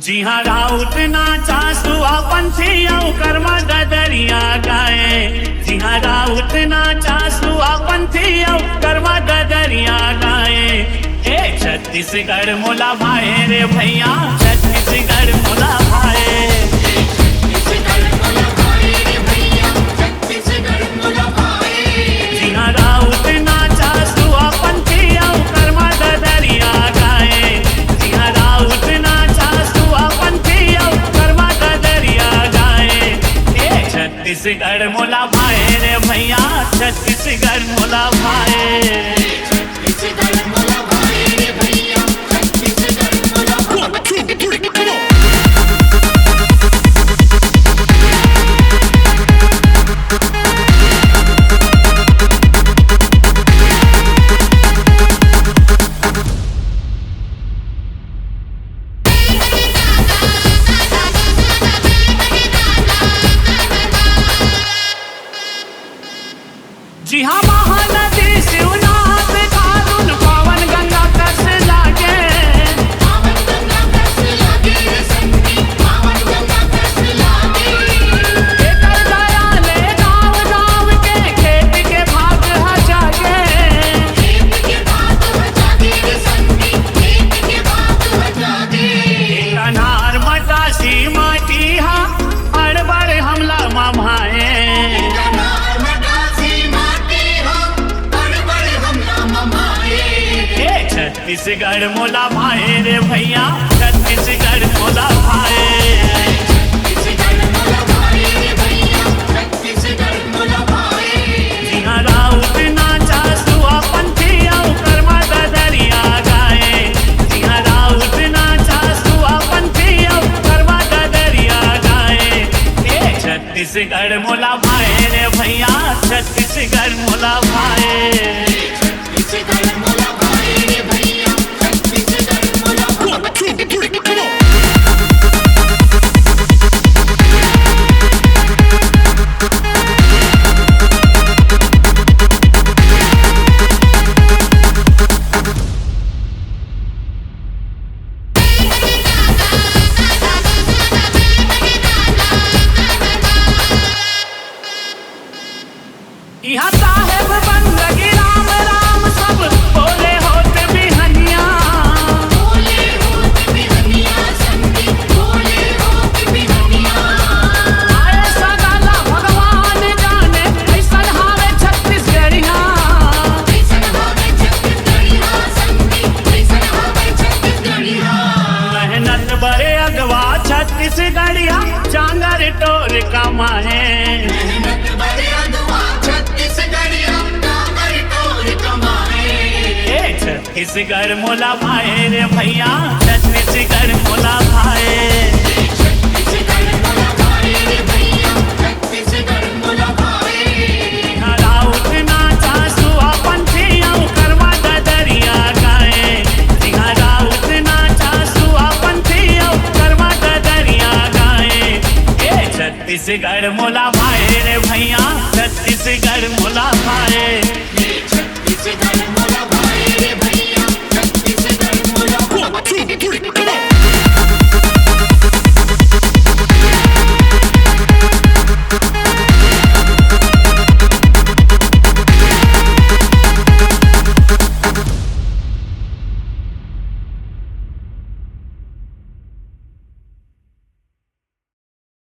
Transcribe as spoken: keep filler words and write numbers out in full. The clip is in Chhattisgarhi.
जिहाँ राउत नाचा सुआ पंथी अउ कर्मा ददरिया गाए। जिहाँ राउत नाचा सुआ पंथी अउ कर्मा ददरिया गाए। ए छत्तीसगढ़ मोला भाए रे भैया, छत्तीसगढ़ मोला भाए। जिहाँ राउत नाचा सुआ पंथी अउ कर्मा ददरिया गाए। जिहाँ राउत नाचा सुआ पंथी अउ कर्मा ददरिया गाए। ए छत्तीसगढ़ मोला भाए रे भैया, छत्तीसगढ़ मोला भाए। जिहाँ महानदी शिवनाथ खारुन पावन गंगा कस लागे। पावन गंगा कस लागे रे संगी, पावन गंगा कस लागे। एकर दया ले गाँव गाँव के खेत के भाग ह जागे। खेत के भाग ह जागे रे संगी, खेत के भाग ह जागे। कन्हार मटासी माटी हा अड़बड़ हमला ममाए। ए छत्तीसगढ़ मोला भाए रे भैया, छत्तीसगढ़ मोला भाए। जिहाँ राउत नाचा सुआ पंथी अउ कर्मा ददरिया गाए। जिहाँ राउत नाचा सुआ पंथी अउ कर्मा ददरिया गाए। ए छत्तीसगढ़ मोला भाए रे भैया, छत्तीसगढ़ मोला भाए। इहाँ साहेब बंदगी राम राम सब बोले होत बिहनिया। आए सगाला भगवान जाने कैसन हावे छत्तीसगढ़िया। मेहनत बड़े अगवा छत्तीसगढ़िया, चांगर टोर कमाए। ए छत्तीसगढ़ मोला भाए रे भैया, छत्तीसगढ़ मोला भाए। जिहाँ राउत नाचा सुआ पंथी अउ कर्मा ददरिया गाए। जिहाँ राउत नाचा सुआ पंथी अउ कर्मा ददरिया गाए। ए छत्तीसगढ़ मोला